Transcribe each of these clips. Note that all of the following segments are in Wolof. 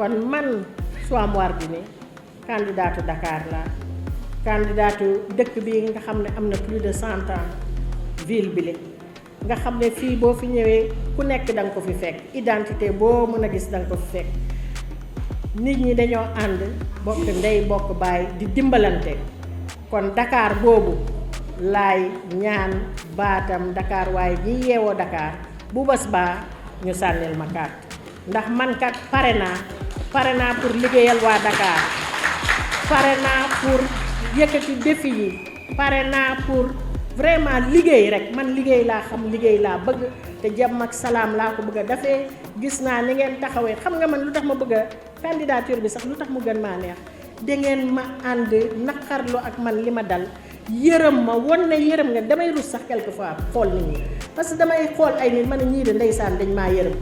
kon man Soham Wardini candidatu Dakar la candidatu dëkk bi nga xam ne am na plus de 100 ans ville bi la nga xam ne fii boo fi ñëwee ku nekk da nga ko fi fekk identité boo mën a gis da nga ko fi fekk nit ñi dañoo ànd bokk ndey bokk baay di dimbalante kon Dakar boobu laay ñaan baatam Dakar waaye ñi yeewoo Dakar bu bés baa ñu sànnil ma carte ndax man kat pare naa pour liggéeyal waa Dakar pare naa pour yëkkati défi yi pare naa pour vraiment liggéey rek man liggéey laa xam liggéey laa bëgg te jàmm ak salaam laa ko bëgg a defee gis naa ni ngeen taxawee xam nga man lu tax ma bëgg a candidature bi sax lu tax mu gën maa neex dangeen ma ànd naqarlu ak man li ma dal yërëm ma won ne yërëm nga damay rus sax quelquefois xool nit ñi parce que damay xool ay nit ma ne ñii de ndeysaan dañ maa yërëm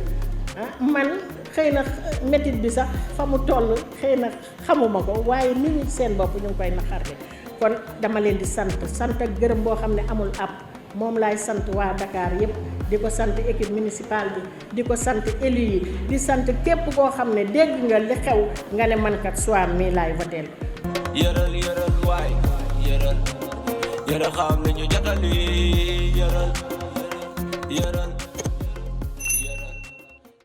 man xëy na métit bi sax fa mu toll xëy na xamuma ko waaye nit ñi seen bopp ñu ngi koy naqarle kon dama leen di sant ak gërëm boo xam ne amul ab moom laay sant waa Dakar yépp di ko sant équipe municipale bi di ko sant élu yi di sant képp koo xam ne dégg nga li xew nga ne man kat Soham mii laay voteel yëral waay yëral xam ne ñu jotali yëral